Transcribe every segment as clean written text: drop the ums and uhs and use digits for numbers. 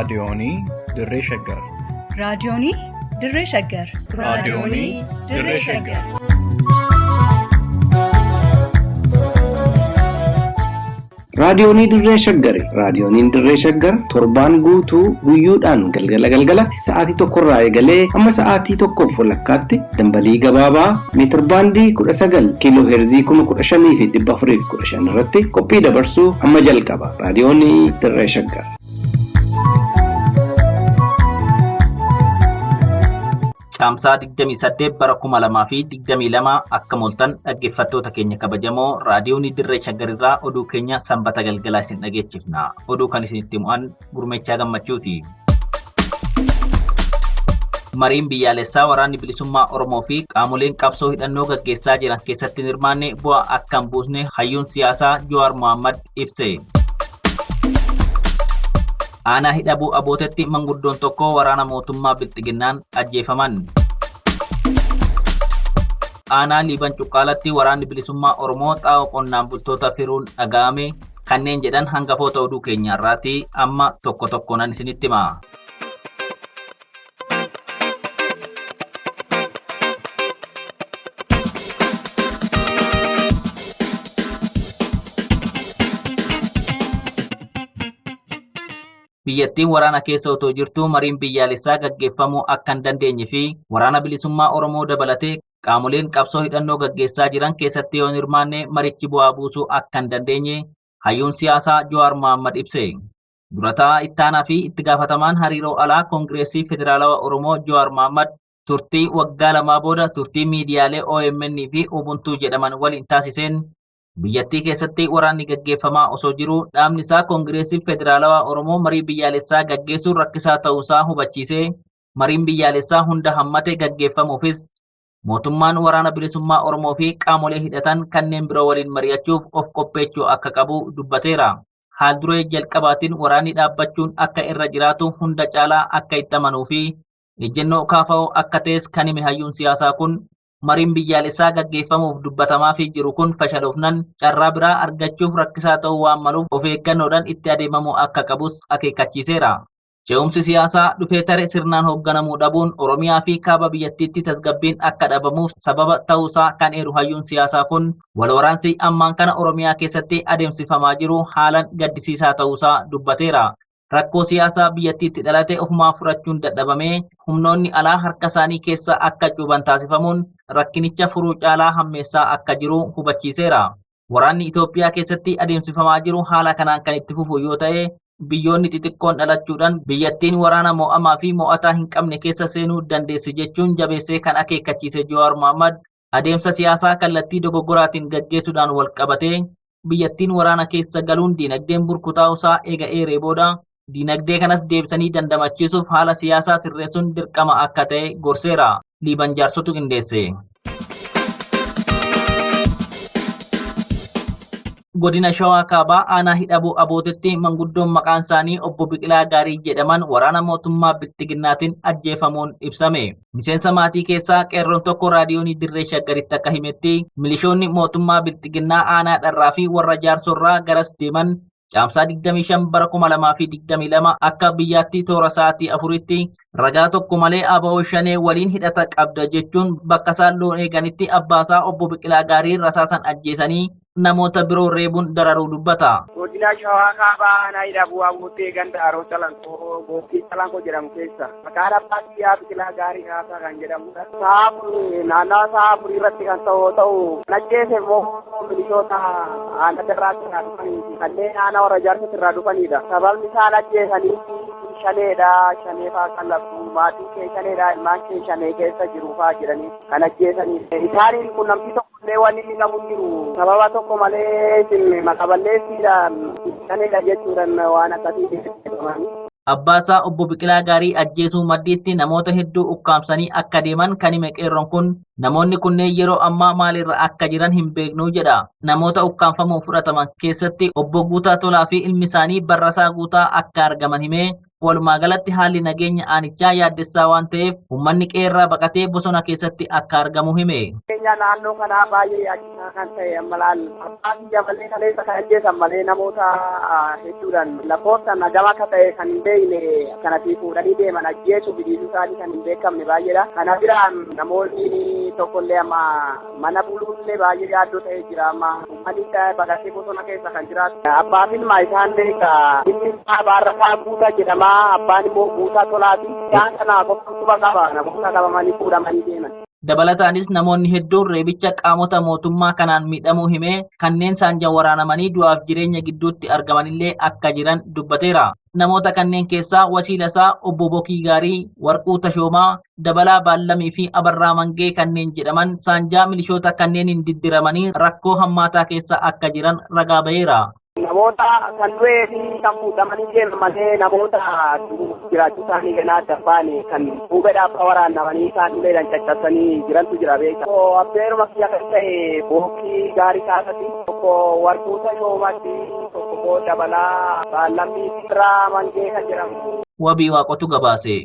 Raadiyoonii Dirree Shaggar. Raadiyoonii Dirree Shaggar. Raadiyoonii Dirree Shaggar. Raadiyoonii Dirree Shaggari. Raadiyooniin Dirree Shaggar torbaan guutuu guyyoodhaan galgala galgalatti sa'aatii tokkorraa eegalee hamma sa'aatii tokkoof walakkaatti dambalii gabaabaa meetirbaandii 19 kiiloo heerzii 15,415 irratti qophii dabarsuu hamma jalqaba. Raadiyoonii Dirree Shaggar. Caamsaa 28 bara 2022 akka mooltan dhaggeeffattoota keenya kabajamoo raadiyoon Dirree Shaggarirraa oduu keenya sanbata galgalaa isin dhageechifna. Oduu kan isinitti mo'an gurmeechaa gammachuuti. Mariin biyyaalessaa waraanni bilisummaa Oromoo fi qaamoleen qabsoo hidhannoo gaggeessaa jiran keessatti hin hirmaanne bu'aa akka hin buusne hayyuun siyaasaa Jawaar Mohammad ibse. Aanaa hidhabuu abootetti manguddoon tokko waraana mootummaa bilxiginnaan ajjeefaman. Aanaa Liiban Cuqqaalatti waraanni bilisummaa Oromoo xaa'oo qonnaan bultoota firuun dhaga'ame kanneen jedhan hangafoota oduu keenyaarraati amma tokko tokkonan isinitti hima. Biyyattiin waraana keessa otoo jirtuu mariin biyyaalessaa gaggeeffamuu akka hin dandeenye fi waraana bilisummaa Oromoo dabalatee qaamoleen qabsoo hidhannoo gaggeessaa jiran keessatti yoo hin hirmaanne marichi bu'aa buusuu akka hin dandeenye hayyuun siyaasaa Jawaar Mohammad ibse. Durataa ittaanaa fi itti gaafatamaan hariiroo alaa Koongireesii Federaalawa Oromoo Jawaar Mohammad turtii waggaa lamaa booda turtii miidiyaalee OMN fi Ubuntu jedhaman waliin taasiseen biyyattii keessatti waraanni gaggeeffamaa osoo jiruu dhaabni isaa Koongireesii Federaalawaa Oromoo marii biyyaalessaa gaggeessuun rakkisaa ta'uusaa hubachiisee mariin biyyaalessaa hunda hammate gaggeeffamuufis mootummaan waraana bilisummaa Oromoo fi qaamolee hidhatan kanneen biroo waliin mari'achuuf of qopheechuu akka qabu dubbateera. Haal duree jalqabaatiin waraanni dhaabbachuun akka irra jiraatu hunda caalaa akka itti amanuu fi ejjennoo KFO akka ta'es kan hime hayyuun siyaasaa kun mariin biyyaalessaa gaggeeffamuuf dubbatamaafii jiru kun fashaloofnan carraa biraa argachuuf rakkisaa ta'uu waan maluuf of eeggannoodhaan itti adeemamuu akka qabus akeekkachiiseera. Ce'umsi siyaasaa dhufee tare sirnaan hoogganamuu dhabuun Oromiyaa fi kaaba biyyattiitti tasgabbiin akka dhabamuuf sababa ta'uusaa kan eeru hayyuun siyaasaa kun wal waraansi ammaan kana Oromiyaa keessatti adeemsifamaa jiru haalan gaddisiisaa ta'uusaa dubbateera. Rakkoo siyaasaa biyyattiitti dhalate ofumaa furachuun dadhabamee humnoonni alaa harka isaanii keessa akka cuuban taasifamuun rakkinicha furuu caalaa hammeessaa akka jiru hubachiiseera. Waraanni Itoophiyaa keessatti adeemsifamaa jiru haala kanaan kan itti fufu yoo ta'e biyyoonni xixiqqoon dhalachuudhaan biyyattiin waraana mo'amaa fi mo'ataa hin qabne keessa seenuu dandeessi jechuun jabeessee kan akeekkachiise Jawaar Mohammad adeemsa siyaasaa kallattii dogoggoraatiin gaggeessuudhaan wal qabatee biyyattiin waraana keessa galuun diinagdeen burkutaa'uusaa eega eeree booda diinagdee kanas deebisanii dandamachiisuuf haala siyaasaa sirreessuun dirqama akka ta'e gorseera. Liiban Jaarsotu qindeesse. Godina Shawaa Kaabaa aanaa Hidhabuu Abootetti manguddoon maqaan isaanii obbo Biqilaa Gaarii jedhaman waraana mootummaa Bilxiginnaatiin ajjeefamuun ibsame. Miseensa maatii keessaa qeerroon tokko raadiyoonii Dirree Shaggaritti akka himetti milishoonni mootummaa Bilxiginnaa aanaa Dharraa fi warra Jaarsorraa garas deeman Caamsaa 25 bara 2022 akka biyyaatti toora sa'aatii afuritti ragaa tokko malee ABO Shanee waliin hidhata qabda jechuun bakka isaan loon eeganitti abbaasaa obbo Biqilaa Gaarii rasaasan ajjeesanii namoota biroo reebuun dararuu dubbata. Godina Shawaa Kaabaa aanaa Hidhabuu Abuuttee ganda Haroo Calanqoo Gooftii Calanqoo jedhamu keessa. Maqaan abbaa kiyyaa Biqilaa Gaarii Haasaa kan jedhamudha. Sa'a afurii naannawa sa'a afurii irratti kan ta'u yoo ta'u kan ajjeese immoo milishoota aanaa Darraatti irraa dhufanii fi kanneen aanaa warra Jaarsatti irraa dhufanidha. Sababni isaan ajjeesanii shaneedha, shanee fa'aa kan labsu, maatiin kee shaneedha, ilmaan kee shanee keessa jiru fa'aa jedhanii kan ajjeesanidha. Isaaniin qunnamtii tokko illee wanni inni qabu hin jiru. Sababa tokko malee isin maqaballeessiidhaan shaneedha jechuudhaan waan akkasii jedhamanii. Abbaasaa obbo Biqilaa Gaarii ajjeesuu maddiitti namoota hedduu ukkaamsanii akka deeman kan hime qeerroon kun namoonni kunneen yeroo ammaa maalirra akka jiran hin beeknu jedha. Namoota ukkaamfamuun fudhataman keessatti obbo Guutaa Tolaa fi ilmi isaanii Barrasaa Guutaa akka argaman himee Walumaa galatti haalli nageenya aanichaa yaaddessaa waan ta'eef uummanni qeerraa baqatee bosona keessatti akka argamu hime. Keenya naannoo kanaa baay'ee yaachisaa kan ta'e amma laal abbaa biyya malee kaleessa kan ajjeesan malee namoota hedduudhaan lakkoofsaan hagam akka ta'e kan hin beekne kanatti fuudhanii deeman ajjeesuu fi dhiisuu isaanii kan hin beekamne baay'eedha. Kana biraan namoonni tokkollee amma mana buluullee baay'ee yaaddoo ta'ee jira amma uummanni baqatee bosona keessa kan jiraatu. Abbaa fi ilma isaan beeka inni Baarrakaa Guutaa jedhama abbaan immoo Guutaa Tolaati. Isaan kana qofatu qaba namoota qabamanii fuudhamanii deeman. Dabalataanis namoonni hedduun reebicha qaamota mootummaa kanaan miidhamuu himee kanneen saanjaan waraanamanii du'aaf jireenya gidduutti argamanillee akka jiran dubbateera. Namoota kanneen keessaa Wasiilasaa, Obbo Bokii Gaarii, Warquu Tashoomaa, Dabalaa Baallamii fi Abarraa Mangee kanneen jedhaman saanjaa milishoota kanneeniin diddiramanii rakkoo hammaataa keessa akka jiran ragaa ba'eera. Namoota kan du'ee fi kan fuudhamanii deeman malee namoota jiraachuu isaanii ganaa adda baane kan hubeedhaaf waraanamanii isaan uleedhaan caccabsanii jirantu jira beeka. Tokko abbeeruma kiyya kan ta'e Bookii Gaarii kaasatti, tokko Warquu Tashoomaatti, tokko immoo Dabalaa Baallammii Irraa Mangee kan jedhamu. Wabii Waaqotu gabaase.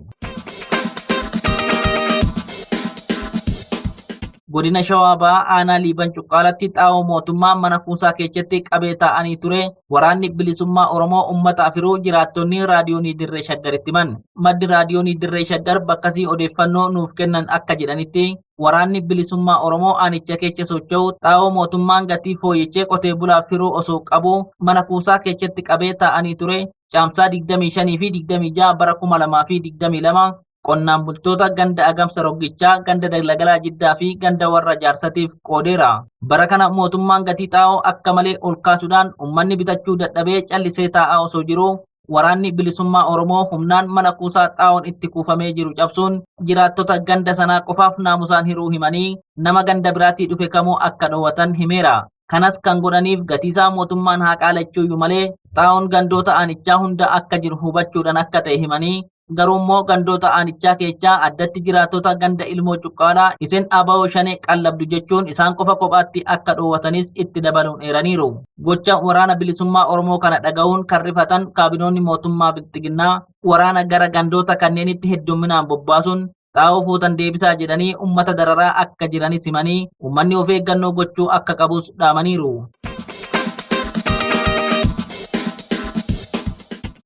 Godina Shawaa Bahaa aanaa Liiban Cuqqaalatti xaa'oo mootummaa mana kuusaa keessatti qabee taa'anii ture waraanni bilisummaa Oromoo uummata afiruu jiraattonni raadiyoonii Dirree Shaggaritti himan. Maddi raadiyoonii Dirree Shaggar bakkasii odeeffannoo nuuf kennan akka jedhanitti waraanni bilisummaa Oromoo aanicha keessa socho'u xaa'oo mootummaan gatii fooyyechee qotee bulaaf hiruu osoo qabu mana kuusaa keessatti qabee taa'anii ture caamsaa 25 fi 26 bara 2022 qonnaan bultoota ganda Agamsa Roggichaa, ganda Dalagalaa Jiddaa fi ganda warra Jaarsatiif qoodeera. Bara kana mootummaan gatii xaa'oo akka malee ol kaasuudhaan uummanni bitachuu dadhabee callisee taa'aa osoo jiru waraanni bilisummaa Oromoo humnaan mana kuusaa xaa'oon itti kuufamee jiru cabsuun jiraattota ganda sanaa qofaaf naamusaan hiruu himanii nama ganda biraatii dhufe kamuu akka dhoowwatan himeera. Kanas kan godhaniif gatiisaa mootummaan haa qaalachuuyyuu malee xaa'oon gandoota aanichaa hunda akka jiru hubachuudhaan akka ta'e himanii garuu immoo gandoota aanichaa keessaa addatti jiraattota ganda Ilmoo Cuqqaalaa isin ABO Shanee qallabdu jechuun isaan qofa kophaatti akka dhoowwatanis itti dabaluun eeraniiru. Gocha waraana bilisummaa Oromoo kana dhaga'uun kan rifatan kaabinoonni mootummaa Bilxiginnaa waraana gara gandoota kanneenitti heddumminaan bobbaasuun xaa'oo fuutan deebisaa jedhanii uummata dararaa akka jiranis himanii uummanni of eeggannoo gochuu akka qabus dhaamaniiru.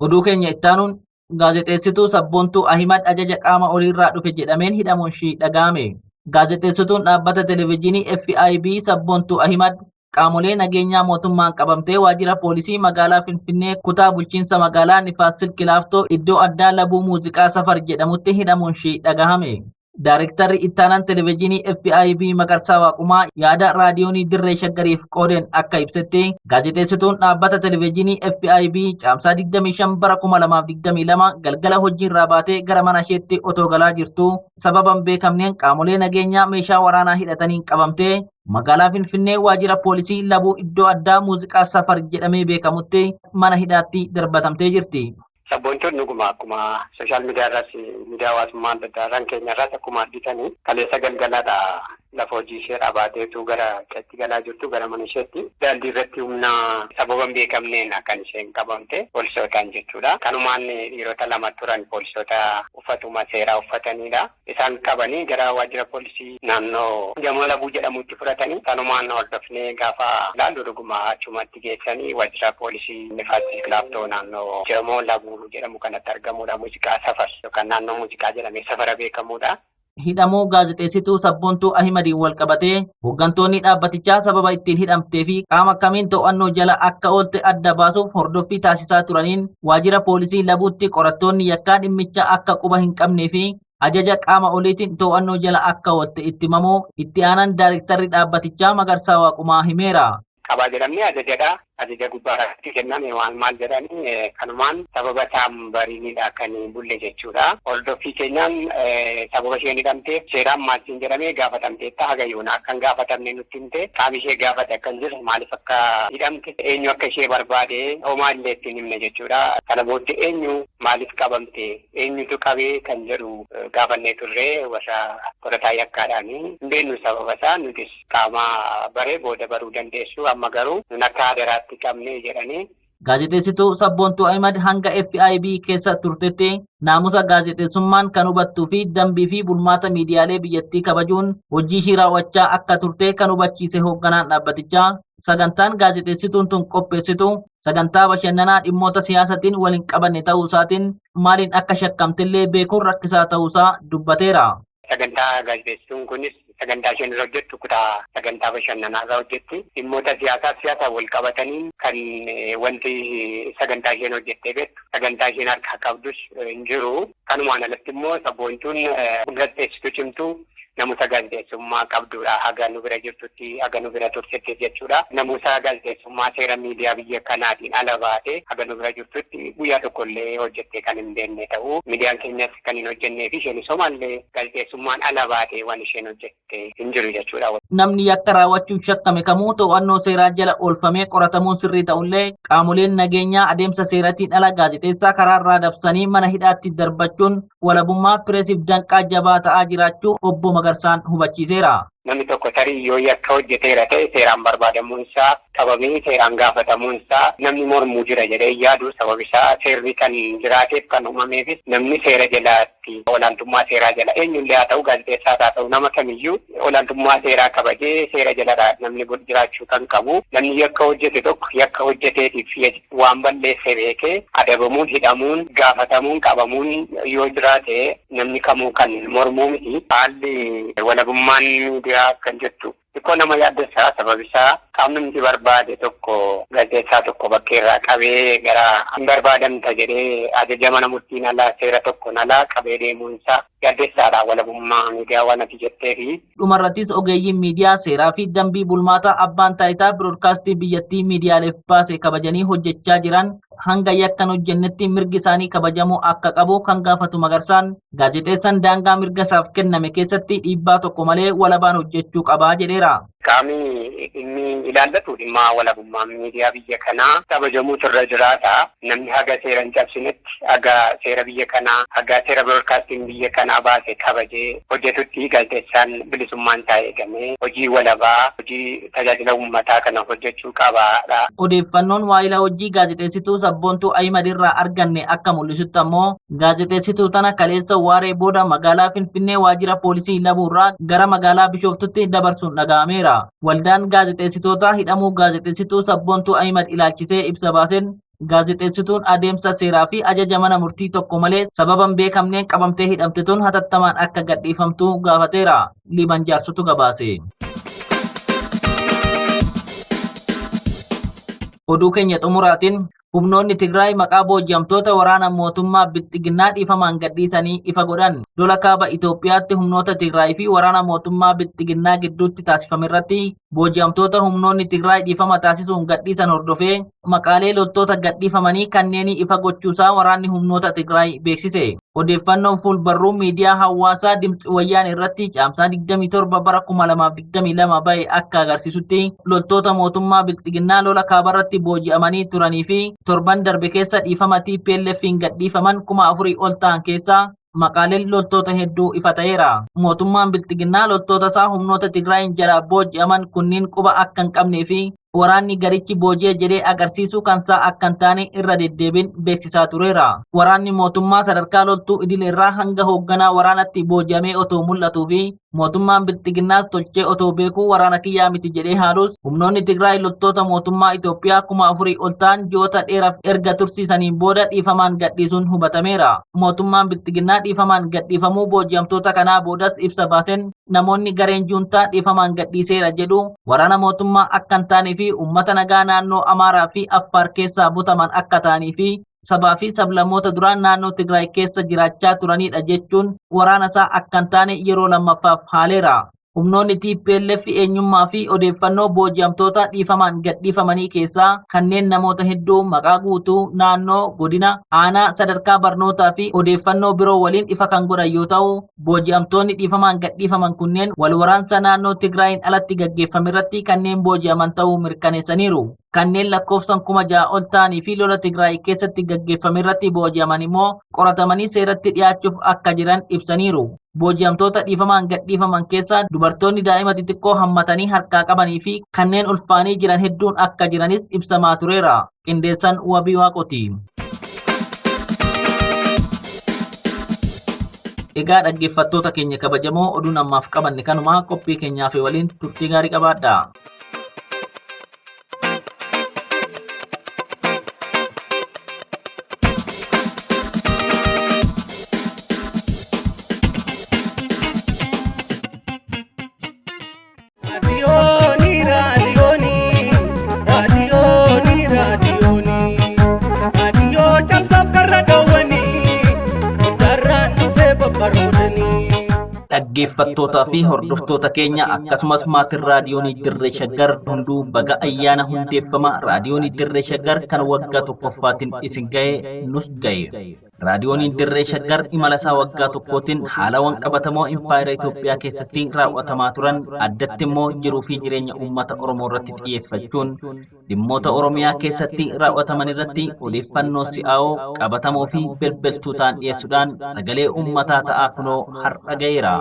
Oduu keenya ittaanuun gaazexeessituu Sabboontuu Ahimad ajaja qaama oliirraa dhufe jedhameen hidhamuun ishii dhaga'ame. Gaazexeessituun dhaabbata televezyiinii FIB Sabboontuu Ahimad qaamolee nageenyaa mootummaan qabamtee waajjira poolisii magaalaa Finfinnee kutaa bulchiinsa magaalaa Nifaas Silki Laaftoo iddoo addaa Labuu Muuziqaa Safar jedhamutti hidhamuun ishii dhagahame. Daarektarri ittaanaan televezyiinii FIB Magarsaa Waaqumaa yaada raadiyoonii Dirree Shaggariif qoodeen akka ibsetti gaazexeessituun dhaabbata televezyiinii FIB caamsaa 25 bara 2022 galgala hojiirraa baatee gara mana isheetti otoo galaa jirtu sababa hin beekamneen qaamolee nageenyaa meeshaa waraanaa hidhataniin qabamtee magaalaa Finfinnee waajjira poolisii Labuu iddoo addaa Muuziqaa Safar jedhamee beekamutti mana hidhaatti darbatamtee jirti. Sabboontoonni dhuguma akkuma sooshaal miidiyaa irraas miidiyaa hawaasummaa adda addaa irraan keenya irraas akkuma argitanii kaleessa galgaladha lafa hojii ishee dhaabateetu gara qeetti galaa jirtu gara mana isheetti daandii irratti humna sababa hin beekamneen kan isheen qabamte poolisootaan jechuudha. Kanumaan dhiirota lama turan poolisoota uffatuma seeraa uffatanidha. Isaan qabanii gara waajjira poolisii naannoo Gamoo Labuu jedhamutti fudhatanii kanumaan hordofnee gaafa ilaallu dhuguma achumatti geessanii waajjira poolisii Nifaas Laaftoo naannoo Gamoo Labuu jedhamu kanatti argamudha. Muuziqaa safar yookaan naannoo muuziqaa jedhamee safara beekamudha. Hidhamuu gaazexeessituu Sabboontuu Ahimadiin wal qabatee hooggantoonni dhaabbatichaa sababa ittiin hidhamtee fi qaama kamiin to'annoo jala akka oolte adda baasuuf hordoffii taasisaa turaniin waajjira poolisii Labuutti qorattoonni yakkaa dhimmicha akka quba hin qabnee fi ajaja qaama oliitiin to'annoo jala akka oolte itti himamuu itti aanaan daarektarri dhaabbatichaa Magarsaa Waaqumaa himeera. Qabaa jedhamni ajajadha. Ajaja gubbaa irratti kenname waan maal jedhanii kanumaan sababa isaan bariinidha kan bulle jechuudha. Hordoffii keenyaan sababa isheen hidhamteef seeraan maaltiin jedhamee gaafatamteetta haga yoona akkan gaafatamne nutti himte qaami ishee gaafate akkan jiru maaliif akka hidhamte eenyu akka ishee barbaade homaa illee ittiin himne jechuudha. Kana booddee eenyu maaliif qabamte eenyutu qabee kan jedhu gaafannee turre warra qorataa yakkaadhaani hin beeknu sababa isaa nutis qaama baree booda baruu dandeessu amma garuu nun akka hadaraatti qabne jedhanii. Gaazexeessituu Sabboontuu Ahimad hanga FIB keessa turtetti naamusa gaazexeessummaan kan hubattuu fi dambii fi bulmaata miidiyaalee biyyattii kabajuun hojii ishii raawwachaa akka turte kan hubachiise hoogganaan dhaabbatichaa sagantaan gaazexeessituun tun qopheessitu sagantaa bashannanaa dhimmoota siyaasatiin wal hin qabanne ta'uu isaatiin maaliin akka shakkamtellee beekuun rakkisaa ta'uusaa dubbateera. Sagantaa gaazexeessituun kunis sagantaa isheen irra hojjettu kutaa sagantaa bashannanaa irra hojjetti. Dhimmoota siyaasaa siyaasaan wal qabatanii kan wanti sagantaa isheen hojjettee beektu sagantaa isheen harkaa qabdus hin jiru. Kanumaan alatti immoo Sabboontuun gaazexeessituu cimtuu namusa gaazexeessummaa qabdudha. Haga nu bira jirtutti haga nu bira turtetti jechuudha. Namusa gaazexeessummaa seera miidiyaa biyya kanaatiin ala baate haga nu bira jirtutti guyyaa tokkollee hojjettee kan hin beekne ta'uu miidiyaan keenyas kan hin hojjennee fi isheen somaallee gaazexeessummaan ala baate waan isheen hojjette hin jiru jechuudha. Namni yakka raawwachuun shakkame kamuu to'annoo seeraa jala oolfamee qoratamuun sirrii ta'ullee qaamoleen nageenyaa adeemsa seeratiin ala gaazexeessaa karaarraa dabsanii mana hidhaatti darbachuun walabummaa pireesiif danqaa jabaa ta'aa jiraachuu obbo Magarsaan hubachiiseera. Namni tokko tarii yoo yakka hojjeteera ta'e seeraan barbaadamuun isaa qabamee seeraan gaafatamuun isaa namni mormuu jira jedhee yaadu sabab isaa seerri kan jiraateef kan uumameefis namni seera jalaatti olaantummaa seeraa jala eenyullee haa ta'u gaazexeessaas haa ta'u nama kamiyyuu olaantummaa seeraa kabajee seera jala namni jiraachuu kan qabu namni yakka hojjete tokko yakka hojjeteetiif waan balleesse beekee adabamuun hidhamuun gaafatamuun qabamuun yoo jiraate namni kamuu kan mormuu miti. Haalli walabummaan miidiyaa kan jettu xiqqoo nama yaaddessaa sabab isaa qaamni nuti barbaade tokko gaazexeessaa tokko bakkeerraa qabee gara hin barbaadamta jedhee ajaja mana murtiin alaa seera tokkoon alaa qabee deemuun isaa yaaddessaadha walabummaa miidiyaa waan ati jettee fi. Dhumarrattis ogeeyyiin miidiyaa seeraa fi dambii bulmaataa abbaan taayitaa biroodkaastii biyyattii miidiyaaleef baase kabajanii hojjechaa jiran hanga yakkan hojjennetti mirgi isaanii kabajamuu akka qabu kan gaafatu Magarsaan gaazexeessaan daangaa mirga isaaf kenname keessatti dhiibbaa tokko malee walabaan hojjechuu qabaa jedheera. Qaamni inni ilaallatu dhimma walabummaa miidiyaa biyya kanaa kabajamuutu irra jiraata. Namni haga seera hin cabsinetti haga seera biyya kanaa haga seera biroodkaastiin biyya kanaa baase kabajee hojjetutti gaazexeessaan bilisummaan isaa eegamee hojii walabaa hojii tajaajila uummataa kana hojjechuu qabaadha. Odeeffannoon waa'ila hojii gaazexeessituu Sabboontuu Ahimad irraa arganne akka mul'isutti ammoo gaazexeessituu tana kaleessa waaree booda magaalaa Finfinnee waajjira poolisii Labuurraa gara magaalaa Bishooftutti dabarsuun dhaga'ameera. Waldaan gaazexeessitoota hidhamuu gaazexeessituu Sabboontuu Ahimad ilaalchisee ibsa baaseen gaazexeessituun adeemsa seeraa fi ajaja mana murtii tokko malee sababa hin beekamneen qabamtee hidhamte tun hatattamaan akka gadhiifamtu gaafateera. Liiban Jaarsotu gabaase. Oduu keenya xumuraatiin humnoonni Tigraay maqaa booji'amtoota waraana mootummaa Bilxiginnaa dhiifamaan gadhiisanii ifa godhan. Lola kaaba Itoophiyaatti humnoota Tigraay fi waraana mootummaa Bilxiginnaa gidduutti taasifame irratti booji'amtoota humnoonni Tigraay dhiifama taasisuun gadhiisan hordofee maqaalee loltoota gadhiifamanii kanneen ifa gochuusaa waraanni humnoota Tigraay beeksise. Odeeffannoon fuulbarruu miidiyaa hawaasaa Dimtsi Wayyaan irratti caamsaa 27 bara 2022 bahe akka agarsiisutti loltoota mootummaa Bilxiginnaa lola kaabarratti booji'amanii turanii fi torban darbe keessa dhiifama TPLF'n gadhiifaman 4,000 ol ta'an keessaa maqaaleen loltoota hedduu ifa ta'eera. Mootummaan Bilxiginnaa loltoota isaa humnoota Tigraayin jalaa booji'aman kunniin quba akka hin qabnee fi waraanni garichi booji'e jedhee agarsiisuu kansaa akka hin taane irra deddeebiin beeksisaa tureera. Waraanni mootummaa sadarkaa loltuu idilee irraa hanga hoogganaa waraanatti booji'amee otoo mul'atuu fi mootummaan Bilxiginnaas tolchee otoo beekuu waraana kiyyaa miti jedhee haalus humnoonni Tigraay loltoota mootummaa Itoophiyaa 4,000 ol ta'an ji'oota dheeraaf erga tursiisaniin booda dhiifamaan gadhiisuun hubatameera. Mootummaan Bilxiginnaa dhiifamaan gadhiifamuu booji'amtoota kanaa boodas ibsa baaseen namoonni gareen juuntaa dhiifamaan gadhiiseera jedhu waraana mootummaa akka hin taanee fi uummata nagaa naannoo Amaaraa fi Affaar keessaa butaman akka ta'anii fi sabaa fi sablammoota duraan naannoo Tigraay keessa jiraachaa turanidha jechuun waraana isaa akka hin taane yeroo lammaffaaf haaleera. Humnoonni TPLF eenyummaa fi odeeffannoo booji'amtoota dhiifamaan gadhiifamanii keessaa kanneen namoota hedduu maqaa guutuu naannoo godina aanaa sadarkaa barnootaa fi odeeffannoo biroo waliin ifa kan godhan yoo ta'u booji'amtoonni dhiifamaan gadhiifaman kunneen wal waraansa naannoo Tigraayin alatti gaggeeffame irratti kanneen booji'aman ta'uu mirkaneessaniiru. Kanneen lakkoofsan 6,000 ol ta'anii fi lola Tigraay keessatti gaggeeffame irratti booji'aman immoo qoratamanii seeratti dhiyaachuuf akka jiran ibsaniiru. Booji'amtoota dhiifamaan gadhiifaman keessaa dubartoonni daa'ima xixiqqoo hammatanii harkaa qabanii fi kanneen ulfaanii jiran hedduun akka jiranis ibsamaa tureera. Qindeessan Wabii Waaqooti. Egaa dhaggeeffattoota keenya kabajamoo oduun ammaaf qabanne kanuma qophii keenyaaf waliin turtii gaarii qabaadha. Raadiyoonii raadiyoonii raadiyoonii raadiyoonii raadiyoo cabsaaf karra dhoowwanii darraan dhufee babbaroodanii. Dhaggeeffattootaa fi hordoftoota keenya akkasumas maatiin raadiyoonii Dirree Shaggar hunduu baga ayyaana hundeeffama raadiyoonii Dirree Shaggar kan waggaa tokkoffaatiin isin ga'e nus ga'e. Raadiyooniin Dirree Shaggar imala isaa waggaa tokkootiin haalawwan qabatamoo impaayera Itoophiyaa keessatti raawwatamaa turan addatti immoo jiruu fi jireenya uummata Oromoo irratti xiyyeeffachuun dhimmoota Oromiyaa keessatti raawwataman irratti odeeffannoo si'aawoo qabatamoo fi belbeltuu ta'an dhiyeessuudhaan sagalee uummataa ta'aa kunoo har'a ga'eera.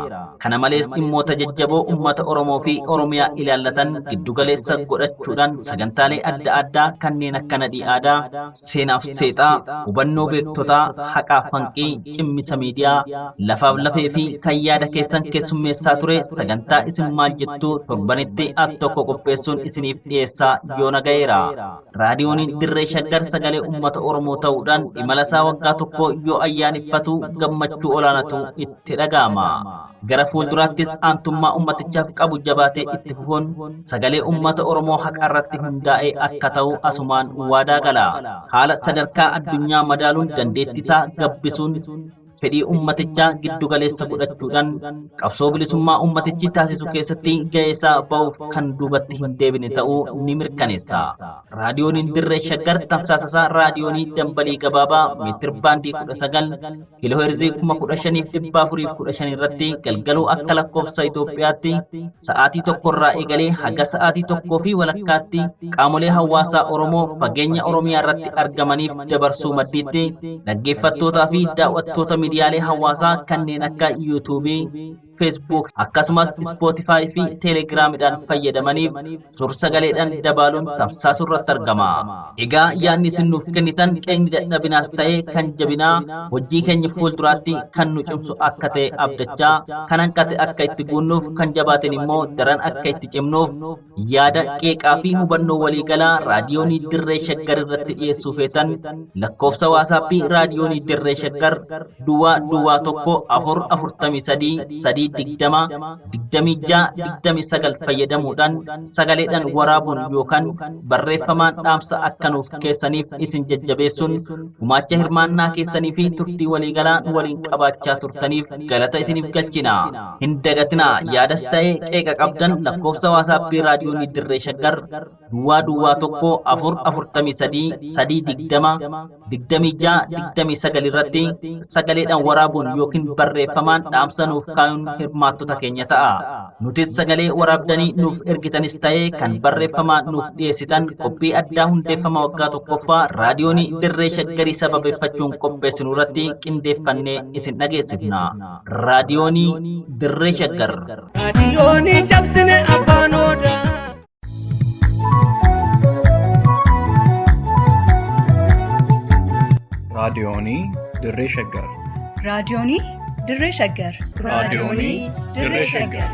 Kana malees dhimmoota jajjaboo uummata Oromoo fi Oromiyaa ilaallatan giddugaleessa godhachuudhaan sagantaalee adda addaa kanneen akka nadhii aadaa, seenaaf seexaa, hubannoo beektotaa, haqaaf hanqii, cimmisa miidiyaa, lafaaf lafee fi kan yaada keessan keessummeessaa ture sagantaa isin maal jettuu torbanitti al tokko qopheessuun isiniif dhiyeessaa yoona ga'eera. Raadiyooniin Dirree Shaggar sagalee uummata Oromoo ta'uudhaan imala isaa waggaa tokko yoo ayyaaneffatu gammachuu olaanaatu itti dhaga'ama. Gara fuulduraattis aantummaa uummatichaaf qabu jabaatee itti fufuun sagalee uummata Oromoo haqa irratti hundaa'ee akka ta'u asumaan waadaa gala. Haala sadarkaa addunyaa madaaluun dandeettii isaa gabbisuun fedhii uummatichaa giddugaleessa godhachuudhaan qabsoo bilisummaa uummatichi taasisu keessatti ga'ee isaa ba'uuf kan duubatti hin deebine ta'uu ni mirkaneessa. Raadiyooniin Dirree Shaggar tamsaasa isaa raadiyoonii dambalii gabaabaa meetir baandii 19 kiiloo heerzii 15,415 irratti galgaluu akka lakkoofsa Itoophiyaatti sa'aatii tokkorraa eegalee haga sa'aatii tokkoo fi walakkaatti qaamolee hawaasaa Oromoo fageenya Oromiyaa irratti argamaniif dabarsuu maddiitti dhaggeeffattootaa fi daawwattoota miidiyaalee hawaasaa kanneen akka yuutuubii, feesbuuk akkasumas ispoootifaay fi teelegiraamidhaan fayyadamaniif suur-sagaleedhaan dabaaluun tamsaasuu irratti argama. Egaa yaadni isin nuuf kennitan qeeqni dadhabinaas ta'e kan jabinaa hojii keenya fuulduraatti kan nu cimsu akka ta'e abdachaa kan hanqate akka itti guunnuuf kan jabaaten immoo daran akka itti cimnuuf yaada qeeqaa fi hubannoo waliigalaa raadiyoonii Dirree Shaggar irratti dhiyeessuu feetan lakkoofsa waasaappii raadiyoonii Dirree Shaggar duwwaa duwwaa 1 4 43 3 20 26 29 fayyadamuudhaan sagaleedhaan waraabuun yookaan barreeffamaan dhaamsa akka nuuf keessaniif isin jajjabeessuun gumaacha hirmaannaa keessanii fi turtii waliigalaa nu waliin qabaachaa turtaniif galata isiniif galchina. Hin dagatinaa yaadas ta'e qeeqa qabdan lakkoofsa waasaappii raadiyoonii Dirree Shaggar duwwaa duwwaa 1 4 43 3 20 26 29 irratti sagaleedhaan waraabuun yookiin barreeffamaan dhaamsa nuuf kaayuun hirmaattota keenya ta'a. Nutis sagalee waraabdanii nuuf ergitanis ta'ee kan barreeffamaan nuuf dhiyeessitan qophii addaa hundeeffama waggaa tokkoffaa raadiyoonii Dirree Shaggarii sababeeffachuun qopheessinu irratti qindeeffannee isin dhageessifna. Raadiyoonii Dirree Shaggar. Raadiyoonii cabsine afaan odaa. Raadiyoonii Dirree Shaggar. Raadiyoonii Dirree Shaggar. Raadiyoonii Dirree Shaggar.